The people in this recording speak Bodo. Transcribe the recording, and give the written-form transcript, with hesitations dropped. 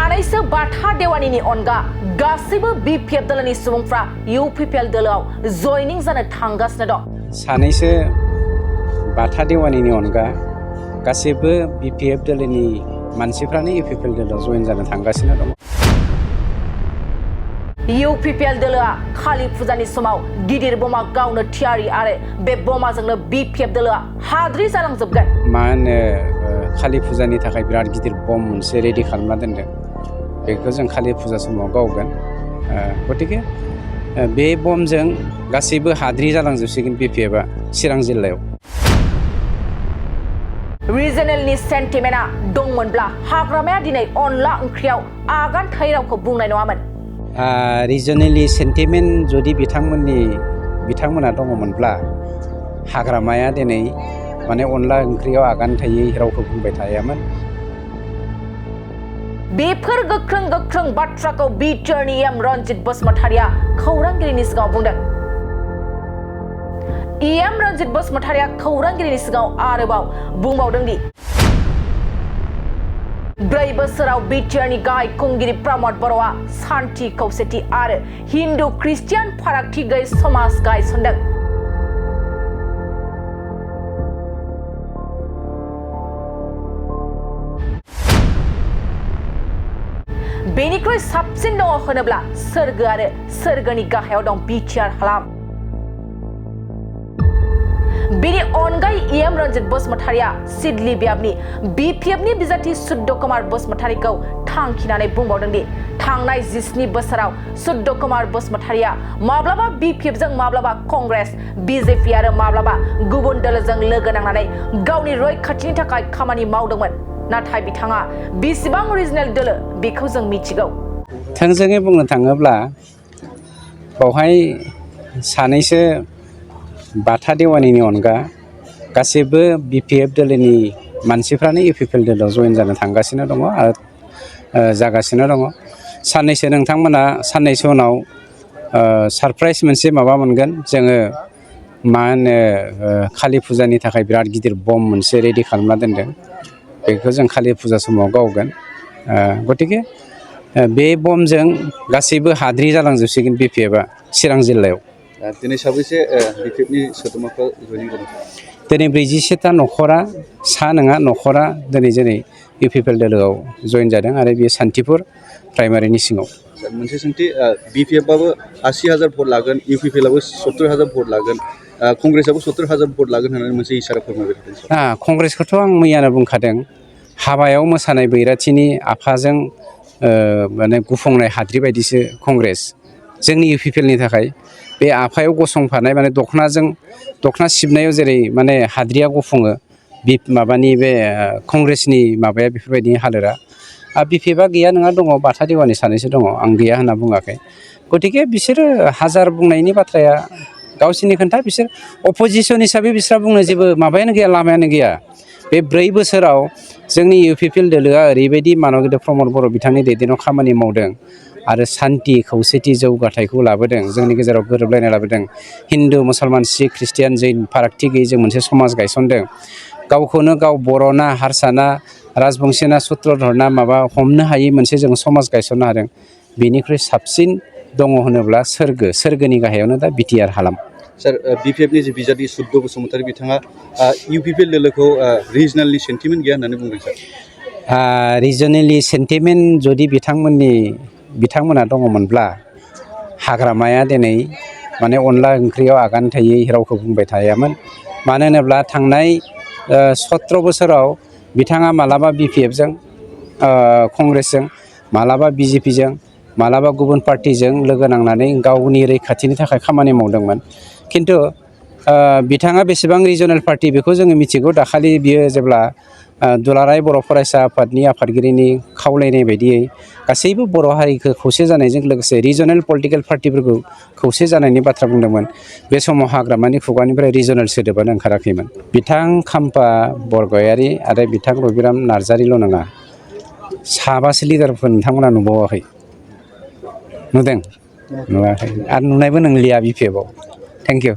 सानैसो बाथा देवानिनि अनगा गासैबो बिपिएफ दलनि सुबुंफ्रा इउपिपिएल दलाव जयनिं जानो थांगासिनो दं। सानैसो बाथा देवानिनि अनगा गासैबो बिपिएफ दलनि मानसिफ्रानो इउपिपिएल दलाव जयन जानो थांगासिनो दं। इउपिपिएल दलआ खालि फुजानि समाव गिदिर बमा गावनो थियारि आरो बे बमाजोंनो बिपिएफ दलआ हाद्रि जालांजोबगोन। मा होनो खालि फुजानि थाखाय बिराद गिदिर बम मोनसे रेडि खालामना दोनदों। बेखौ जों खालि फुजा समाव गावगोन। गतिके बे बमजों गासैबो हाद्रि जालांजोबसिगोन बिपिएफआ चिरां जिल्लायाव। रिजनेलनि सेन्टिमेन्टआ दंमोनब्ला हाग्रामाया दिनै अनला ओंख्रियाव आगान थायै रावखौ बुंनाय नङामोन। रिजनेलि सेन्टिमेन्ट जुदि बिथांमोना दङमोनब्ला हाग्रामाया दिनै माने अनला ओंख्रियाव आगान थायै रावखौ बुंबाय थायामोन। बेफोर गोख्रों बाथ्राखौ बिटिआरनि न-रनज बसुमतारिया खौरांगिरिनि सिगाङाव बुंदों। न-रनज बसुमतारिया खौरांगिरिनि सिगाङाव आरोबाव बुंबावदों दि 4 बोसोराव बिटिआरनि गाहाय खुंगिरि प्रमद बर'आ सान्थि खौसेथि आरो हिन्दु ख्रिस्टियान फारागथि गैयै समाज गायसनदों। बेनिख्रुइ साबसिन दङ होनोब्ला सोरगो आरो सोरगोनि गाहायाव दं बिटिआर हालाम। बेनि अनगायै न-रनज बसुमतारिया सिडली बियाबनि बिपिएफनि बिजाथि सुद्ध कुमार बसुमतारिखौ थांखिनानै बुंबावदों दि थांनाय 17 बोसोराव सुद्ध कुमार बसुमतारिया माब्लाबा बिपिएफजों माब्लाबा कंग्रेस बिजेपि आरो माब्लाबा गुबुन दोलोजों लोगो नांनानै गावनि रैखाथिनि थाखाय खामानि मावदोंमोन। नाथाय बिथाङा बेसेबां रिजनेल दोलो बेखौ जों मिथिगौ। थोंजोङै बुंनो थाङोब्ला बेवहाय सानैसो बाथा देवानिनि अनगा गासैबो बिपिएफ दोलोनि मानसिफ्रानो इउपिपिएल दोलोआव जयन जानो थांगासिनो दङ आरो जागासिनो दङ। साननैसो नोंथांमोना साननैसो उनाव सारप्राइज मोनसे माबा मोनगोन। जोङो मा होनो खालि फुजानि थाखाय बिराद गिदिर बम मोनसे रेडि खालामना दोनदों। बेखौ जों खालि फुजा समाव गावगोन। गतिके बे बमजों गासैबो हाद्रि जालांजोबसिगोन बिपिएफआ चिरां जिल्लायाव। दिनै साबैसे बिपिएफनि सोद्रोमाफोरा जयनिं जादों? दिनै 47टा न'खरा नङा न'खरा दिनै इउपिपिएल दोलोआव जयन जादों आरो बेयो सान्थिपुर प्राइमारिनि सिङाव। मोनसे सोंथि, बिपिएफआबो 80,000 भट लागोन, इउपिपिएलआबो 70,000 भट लागोन, कंग्रेसआबो 70,000 भट लागोन होननानै मोनसे इसारा फोरमायबाय थादों। कंग्रेसखौथ' आं मैयानो बुंखादों। हाबायाव मोसानाय बैराथिनि आफाजों माने गुफुंनाय हाद्रि बायदिसो कंग्रेस। जोंनि इउपिपिएलनि थाखाय बे आफायाव गसंफानाय माने दखना सिबनायाव जेरै माने हाद्रिया गुफुङो माबानि बे कंग्रेसनि माबाया बेफोरबायदि हालोदा। बिपिएफआ गैया नङा दङ, बाथा देवानि सानैसो दङ, आं गैया होनना बुङाखै। गतिके बिसोरो हाजार बुंनायनि बाथ्राया गावसोरनि खोन्था। बिसोर अपोजिसन हिसाबै बिसोरहा बुंनो जेबो माबायानो गैया, लामायानो गैया। बे 4 बोसोराव जोंनि इउपिपिएल दोलोआ ओरैबायदि मानगेन्द्र प्रमद बर' बिथांनि दैदेननायाव खामानि मावदों आरो सान्थि खौसेथि जौगाथायखौ लाबोदों। जोंनि गेजेराव गोरोबलायनाय लाबोदों। हिन्दु मुसलमान सिख ख्रिस्टियान जैन फारागथि गैयै जों मोनसे समाज गायसनदों। गावखौनो गाव बर'ना हारसाना राजबंसिना सुत्रधरना माबा हमनो हायै मोनसे जों समाज गायसननो हादों। बेनिख्रुइ साबसिन दङ होनोब्ला सोरगोनि गाहायावनो दा बिटिआर हालाम। सार, बिपिएफनि जे बिजाथि सुद्ध बसुमतारि बिथाङा इउपिपिएल दोलोखौ रिजनेलनि सेन्टिमेन्ट गैया होननानै बुंदों सार। रिजनेलि सेन्टिमेन्ट जुदि बिथांमोना दङमोनब्ला हाग्रामाया दिनै माने अनला ओंख्रियाव आगान थायै रावखौ बुंबाय थायामोन। मानो होनोब्ला थांनाय 17 बोसोराव बिथाङा मालाबा बिपिएफजों कंग्रेसजों, मालाबा बिजेपिजों, मालाबा गुबुन पार्टिजों लोगो नांनानै गावनि रैखाथिनि थाखाय खामानि मावदोंमोन। खिन्थु बिथाङा बेसेबां रिजनेल पार्टि बेखौ जोङो मिथिगौ। दाखालि बियो जेब्ला दुलाराय बर' फरायसा आफादनि आफादगिरिनि खावलायनाय बायदियै गासैबो बर' हारिखौ खौसे जानायजों लोगोसे रिजनेल पलिटिकेल पार्टिफोरखौ खौसे जानायनि बाथ्रा बुंदोंमोन। बे समाव हाग्रामानि खुगानिफ्राय रिजनेल सोदोबानो ओंखाराखैमोन। बिथां खाम्फा बरगयारि आरो बिथां रबिराम नार्जारिल' नङा, 7 लिडारफोर नोंथांमोना नुबावाखै? नुदों? नुवाखै आरो नुनायबो नंलिया बिपिएफआव। Thank you.